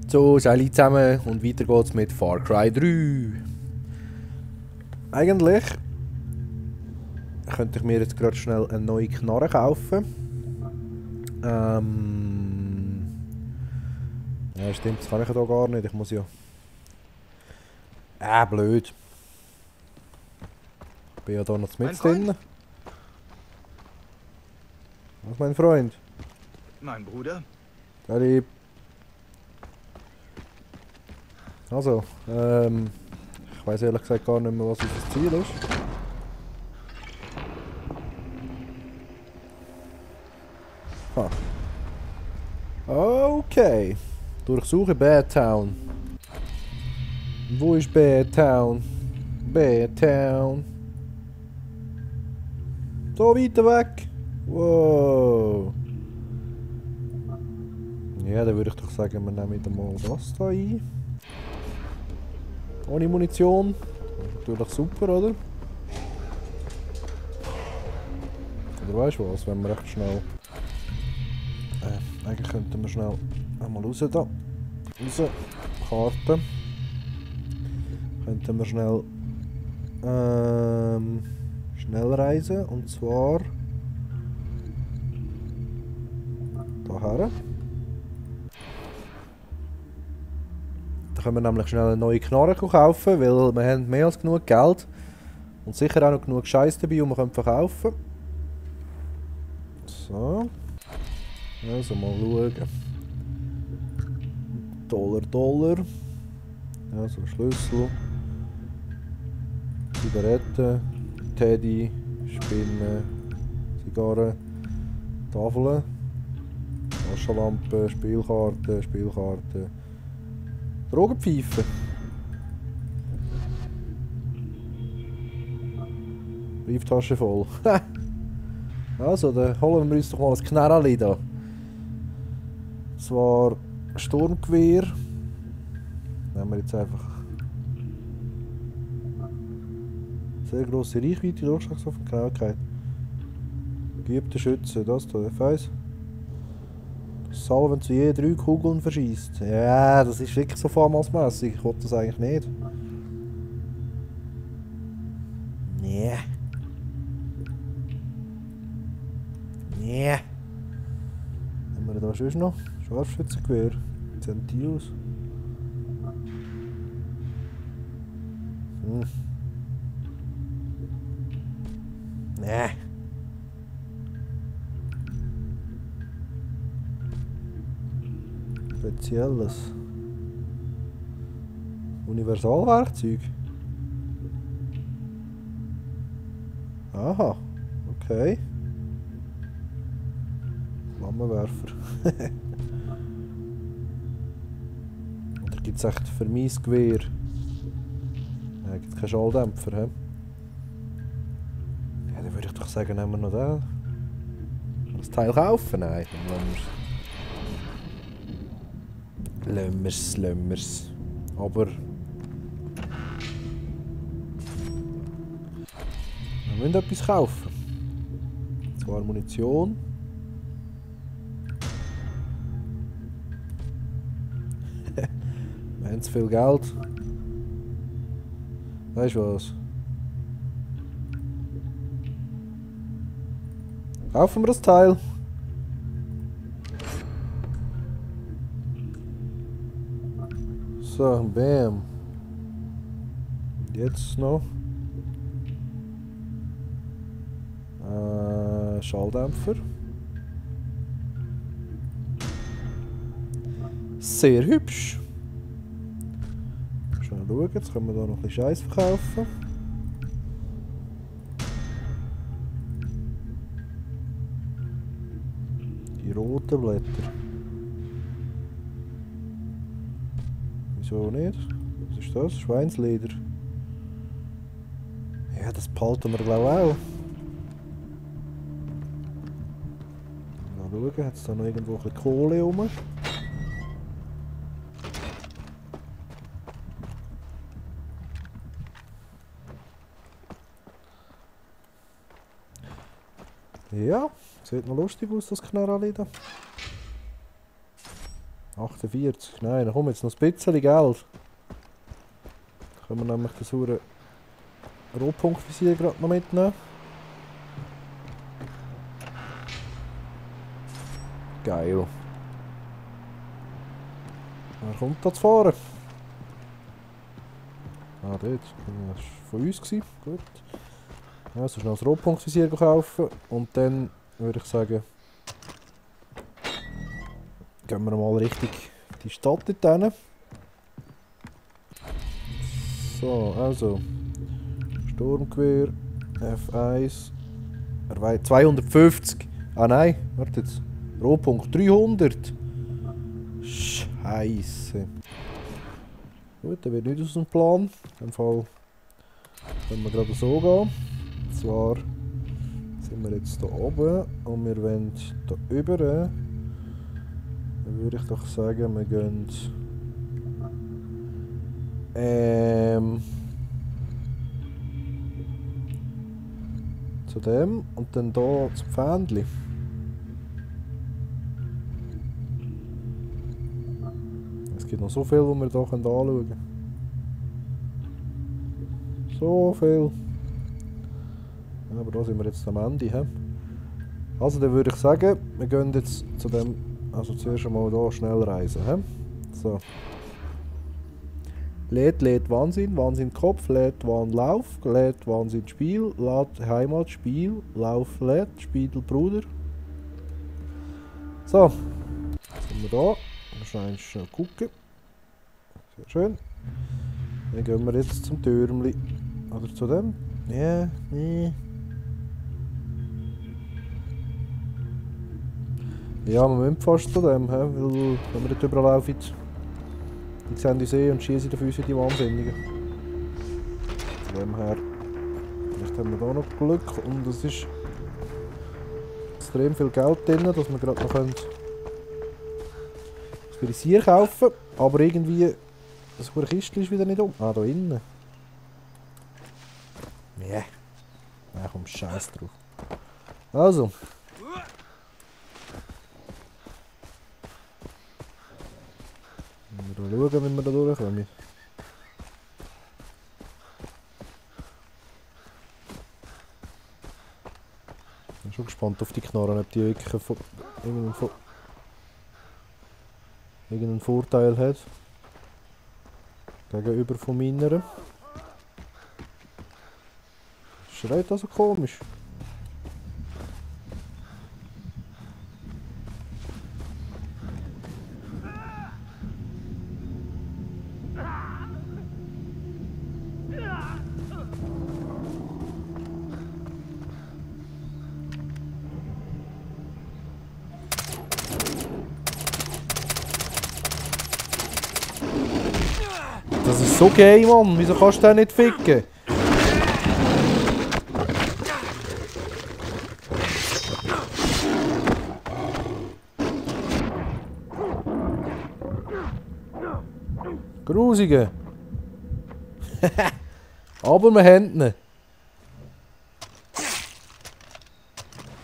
So, alle zusammen und weiter geht's mit Far Cry 3. Eigentlich könnte ich mir jetzt gerade schnell eine neue Knarre kaufen. Ja stimmt, das kann ich ja gar nicht, ich muss ja... blöd. Ich bin ja da noch mit drin. Was, mein Freund? Mein Bruder? Sehr lieb. Also, ich weiß ehrlich gesagt gar nicht mehr, was unser Ziel ist. Ha. Okay. Durchsuche Bad Town. Wo ist Bad Town? Bad Town. So weiter weg. Wow. Ja, dann würde ich doch sagen, wir nehmen wieder mal das da ein. Ohne Munition. Natürlich super, oder? Oder weißt du was, wenn wir recht schnell... eigentlich könnten wir schnell einmal raus da. Raus. Karte. Könnten wir schnell... schnell reisen. Und zwar... daher. Da können wir nämlich schnell eine neue Knarre kaufen, weil wir haben mehr als genug Geld. Und sicher auch noch genug Scheiß dabei, und wir können verkaufen. So. Also mal schauen. Dollar. Also Schlüssel. Zigaretten. Teddy. Spinnen. Zigarren. Tafeln. Taschenlampe. Spielkarten. Drogenpfeife. Brieftasche voll. Also, dann holen wir uns doch mal ein Knarrli da. Das war Sturmgewehr. Nehmen wir jetzt einfach. Sehr grosse Reichweite, Durchschlagskraft und Genauigkeit. Geübte Schütze, das da, F1. Salven zu je 3 Kugeln verschießt. Ja, das ist wirklich so vormaßmässig. Ich wollte das eigentlich nicht. Nee. Nee. Haben wir da sonst noch? Scharfschützengewehr. Zentius. Nee. Spezielles. Universalwerkzeug. Aha, okay. Flammenwerfer. Oder gibt es echt für mein Gewehr? Ja, gibt es keinen Schalldämpfer, hä? Ja, dann würde ich doch sagen, nehmen wir noch den. Das Teil kaufen? Nein, dann lassen wir's. Aber... wir müssen etwas kaufen. Und zwar Munition. Wir haben zu viel Geld. Weißt du was? Kaufen wir das Teil. So, bam. Und jetzt noch. Schalldämpfer. Sehr hübsch. Schnell schauen, jetzt können wir da noch ein bisschen Scheiß verkaufen. Die roten Blätter. Wieso nicht? Was ist das? Schweinsleder. Ja, das behalten wir glaube ich auch. Mal schauen, hat es da noch irgendwo ein bisschen Kohle rum? Ja, sieht noch lustig aus, das Knarrli da. 48. Nein, dann kommt jetzt noch ein bisschen Geld. Dann können wir nämlich das hure Rotpunktvisier gerade noch mitnehmen. Geil. Wer kommt da zu fahren? Ah, dort. Das war von uns. Gut. Also schnell das Rotpunktvisier kaufen. Und dann würde ich sagen, gehen wir mal Richtung die Stadt dort hin. So, also. Sturmgewehr. F1. 250. Ah nein, warte jetzt. Rotpunkt 300. Scheiße. Gut, der wird nicht aus dem Plan. In dem Fall können wir gerade so gehen. Und zwar sind wir jetzt hier oben und wir wollen hier rüber. Dann würde ich doch sagen, wir gehen zu dem und dann hier zum Pfändli. Es gibt noch so viel, was wir hier anschauen können. So viel. Ja, aber da sind wir jetzt am Ende. He? Also dann würde ich sagen, wir gehen jetzt zu dem, also zuerst einmal hier schnell reisen. He? So. Lädt Wahnsinn, Wahnsinn Kopf, lädt Wahn Lauf, lädt Wahnsinn Spiel, lädt Heimat Spiel, Lauf lädt, Spiel Bruder. So, jetzt sind wir da. Wahrscheinlich schnell gucken. Sehr schön. Dann gehen wir jetzt zum Türmli. Oder zu dem? Ja, nee. Ja, wir müssen fast zu dem, weil wenn wir nicht überall laufen, die sehen uns und schießen auf uns wie die Wahnsinnigen. Von dem her, vielleicht haben wir da noch Glück und es ist extrem viel Geld drin, dass wir gerade noch das Visier kaufen können. Aber irgendwie, das Kistchen ist wieder nicht um. Ah, da innen. Nee. Ja, komm, scheiß drauf. Also. Wir schauen, wie wir da durchkommen. Ich bin schon gespannt auf die Knarren, ob die wirklich irgendeinen Vorteil hat. Gegenüber von meiner. Schreit also komisch. Das ist so gay, Mann. Wieso kannst du den nicht ficken? Grusige. Aber wir haben ihn.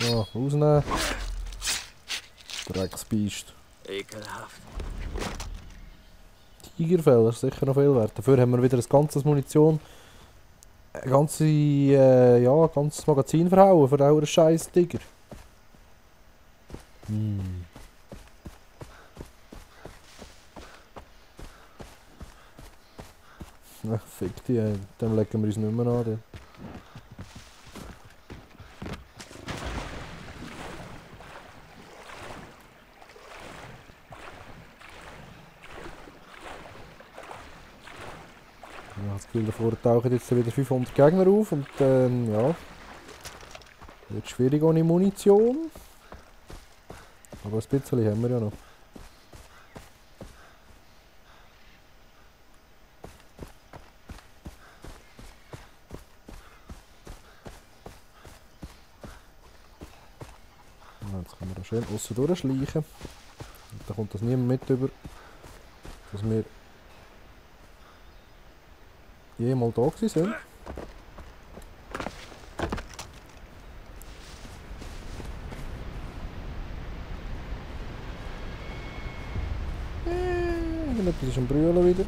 So, rausnehmen. Drecksbiest. Ekelhaft. Tigerfell, das ist sicher noch viel wert. Dafür haben wir wieder ein ganzes Munition. Ein ganzes Magazin verhauen für euren scheiß Tiger. Ach, fick die, dem legen wir uns nicht mehr an. Ich habe das Gefühl, davor tauchen jetzt wieder 500 Gegner auf und ja, wird schwierig ohne Munition. Aber ein bisschen haben wir ja noch. Jetzt können wir da schön aussen durchschleichen. Und da kommt das niemand mit über, dass wir jemals da gewesen sind. das ist ein Brüllen wieder.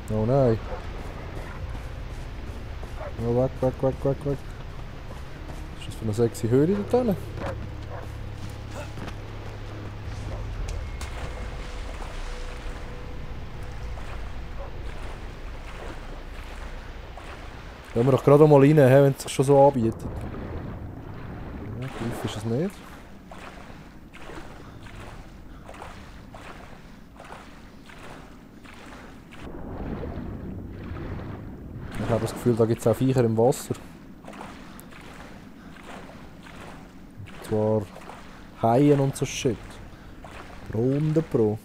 Oh nein. Oh, weg. Was ist das für eine sexy Höhle da drin? Gehen wir doch gerade mal rein, wenn es sich schon so anbietet. Ja, tief ist es nicht. Ich habe das Gefühl, da gibt es auch Viecher im Wasser. Und zwar Haien und so Shit. Pro.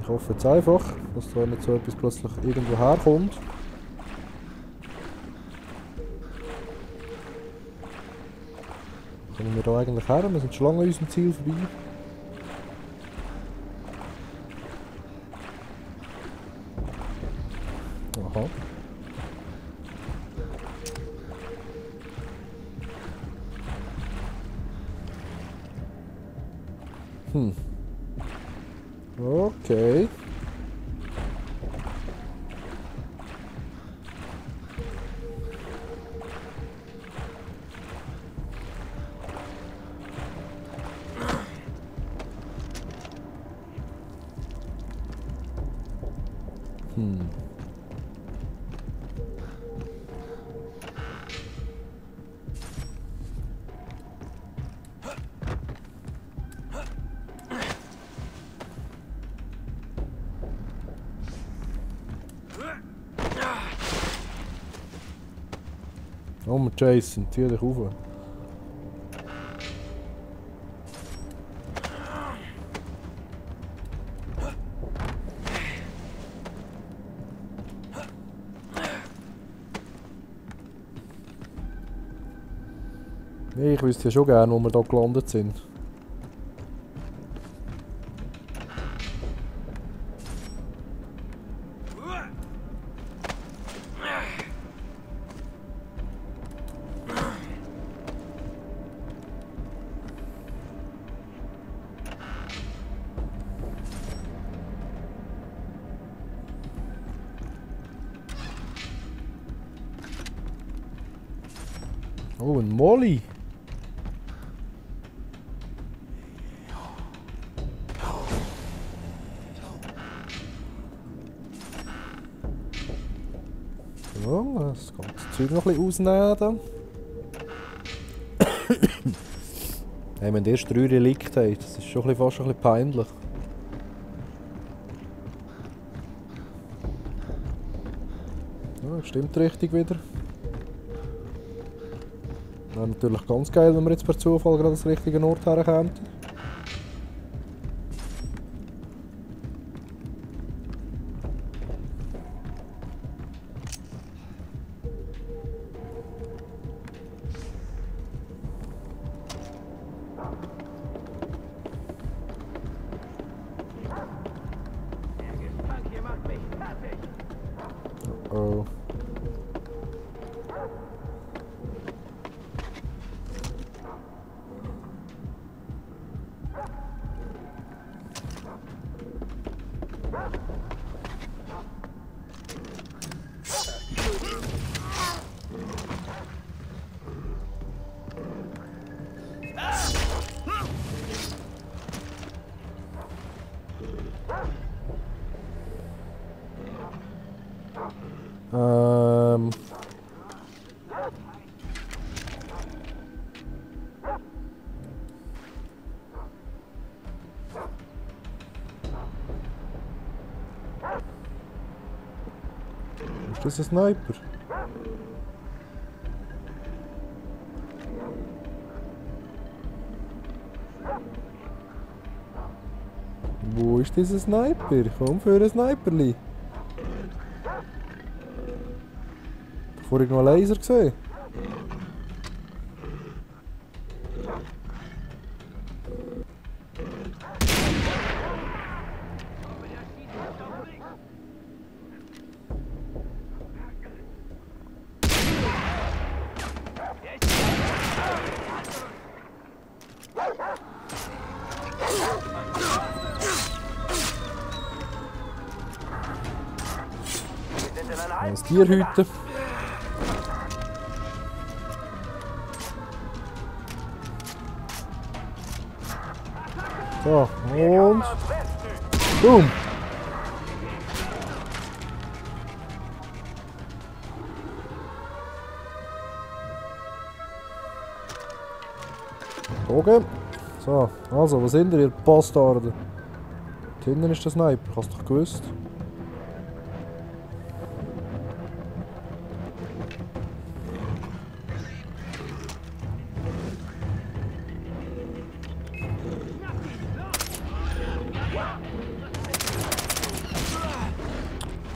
Ich hoffe jetzt einfach, dass da nicht so etwas plötzlich irgendwo herkommt. Kommen wir da eigentlich her? Wir sind schon lange an unserem Ziel vorbei. Aha. Okay. Oh, Jason, zieh dich rauf. Nee, ich wüsste ja schon gerne, wo wir hier gelandet sind. Oh, ein Molly. So, das ganze Zeug noch ein bisschen ausnehmen. Hey, wenn der erst 3 Relikte hat, das ist schon fast ein bisschen peinlich. Ja, stimmt richtig wieder. Wäre natürlich ganz geil, wenn wir jetzt per Zufall gerade das richtige Ort herkämen. Oh. Ist das ein Sniper? Wo ist dieser Sniper? Komm für ein Sniperli. Vorhin noch einen Laser gesehen. Das Tier hüten. So, und... Boom! Bogen. So, also, was sind ihr Bastarde? Hinten ist der Sniper, hast du doch gewusst.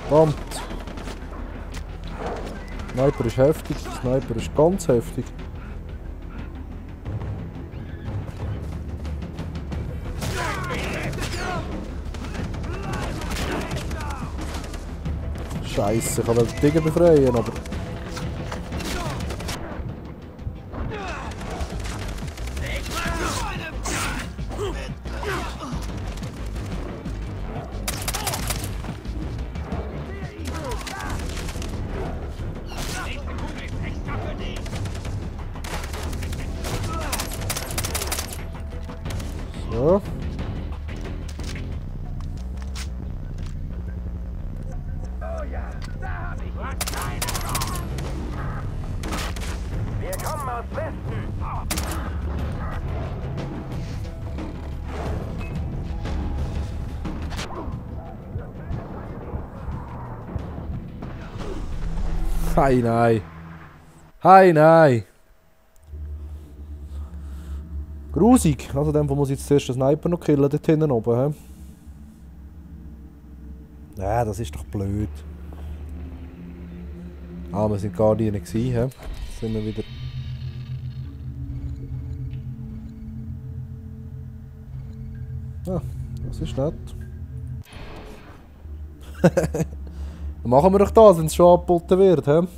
Verdammt! Sniper ist heftig, Sniper ist ganz heftig. Scheiße, ich kann den Tiger befreien, aber... So. Wir kommen aus Westen. Hey, nein. Hey, nein. Grusig. Also dem muss ich jetzt zuerst den Sniper noch killen, dort hinten oben. He? Ja, das ist doch blöd. Ah, wir sind gar nie gewesen, he? Jetzt sind wir wieder... Ja, das ist nett. Dann machen wir doch das, wenn es schon angeboten wird, he?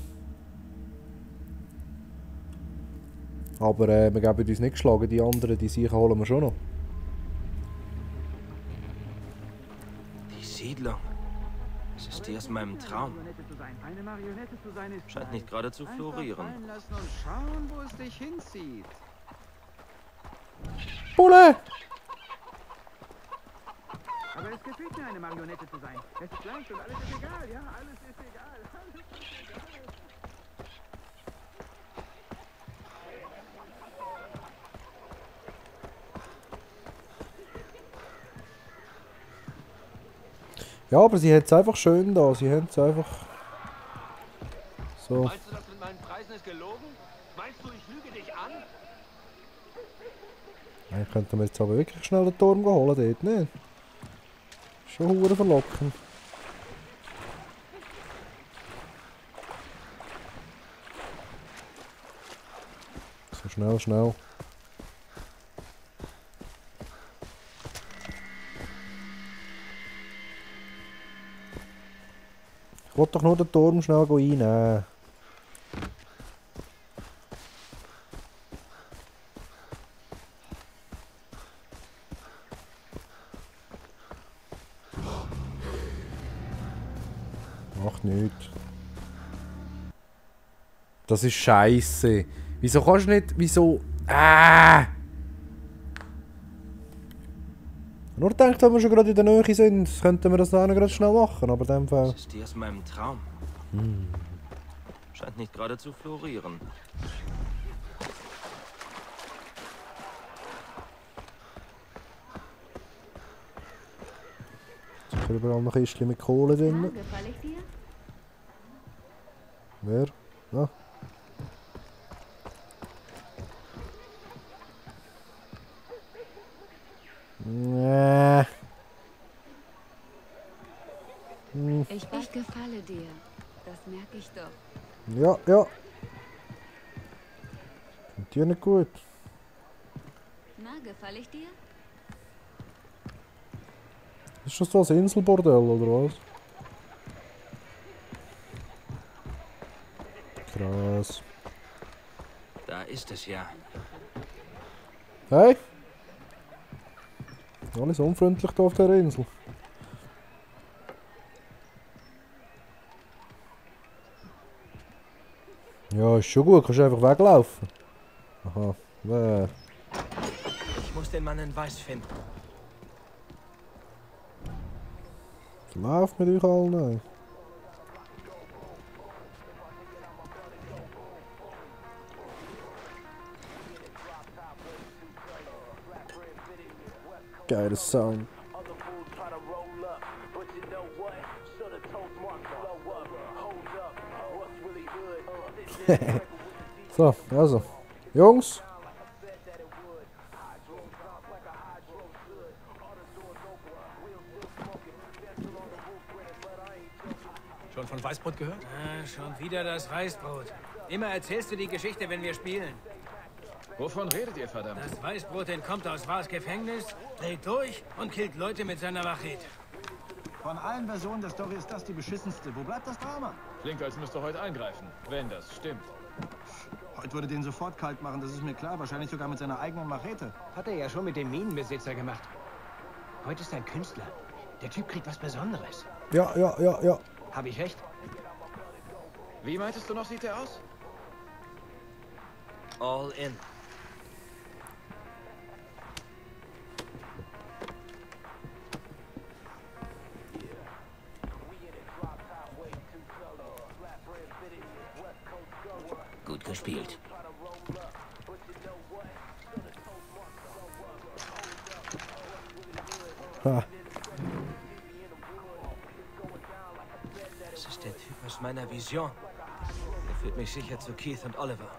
Aber wir geben uns nicht geschlagen, die anderen, die Sicher holen wir schon noch. Die Siedlung. Es ist die aus meinem Traum. Eine Marionette zu sein ist Scheint nicht gerade zu florieren. fallen lassen und schauen, wo es dich hinzieht. Bulle! Aber es gefällt mir, eine Marionette zu sein. Es ist leicht und alles ist egal, ja? Alles ist egal. Alles ist egal. Ja, aber sie hat es einfach schön da. Sie haben es einfach... So. Meinst du, das mit meinen Preisen ist gelogen? Meinst du, ich lüge dich an? Eigentlich könnten wir jetzt aber wirklich schnell den Turm holen dort, ne? Schon hure verlockend. So schnell, schnell. Ich wollte doch nur den Turm schnell reinnehmen. Macht nichts. Das ist scheiße. Wieso kannst du nicht... Wieso... Nur gedacht, wenn wir schon gerade in der Nähe sind, könnten wir das dann gerade schnell machen, aber in dem Fall... Es ist die aus meinem Traum. Scheint nicht gerade zu florieren. Sicher überall noch Kistchen mit Kohle drin. Gefall ich dir? Wer? Ah. Nee. Ich gefalle dir. Das merke ich doch. Ja, ja. Kommt dir nicht gut. Na, gefalle ich dir? Ist das so ein Inselbordell oder was? Krass. Da ist es ja. Hey? Alles unfreundlich hier auf der Insel. Ja, ist schon gut, kannst du einfach weglaufen. Aha, Ich muss den Mann in Weiß finden. Lauf mit euch allen. Geiler Sound. So, also. Jungs. Schon von Weißbrot gehört? Ah, schon wieder das Weißbrot. Immer erzählst du die Geschichte, wenn wir spielen. Wovon redet ihr, verdammt? Das Weißbrot entkommt aus Vars Gefängnis, dreht durch und killt Leute mit seiner Machete. Von allen Versionen der Story ist das die beschissenste. Wo bleibt das Drama? Klingt, als müsste heute eingreifen, wenn das stimmt. Heute würde den sofort kalt machen, das ist mir klar. Wahrscheinlich sogar mit seiner eigenen Machete. Hat er ja schon mit dem Minenbesitzer gemacht. Heute ist ein Künstler. Der Typ kriegt was Besonderes. Ja. Hab ich recht? Wie meintest du noch, sieht er aus? All in. Gut gespielt. Ha. Das ist der Typ aus meiner Vision. Er führt mich sicher zu Keith und Oliver.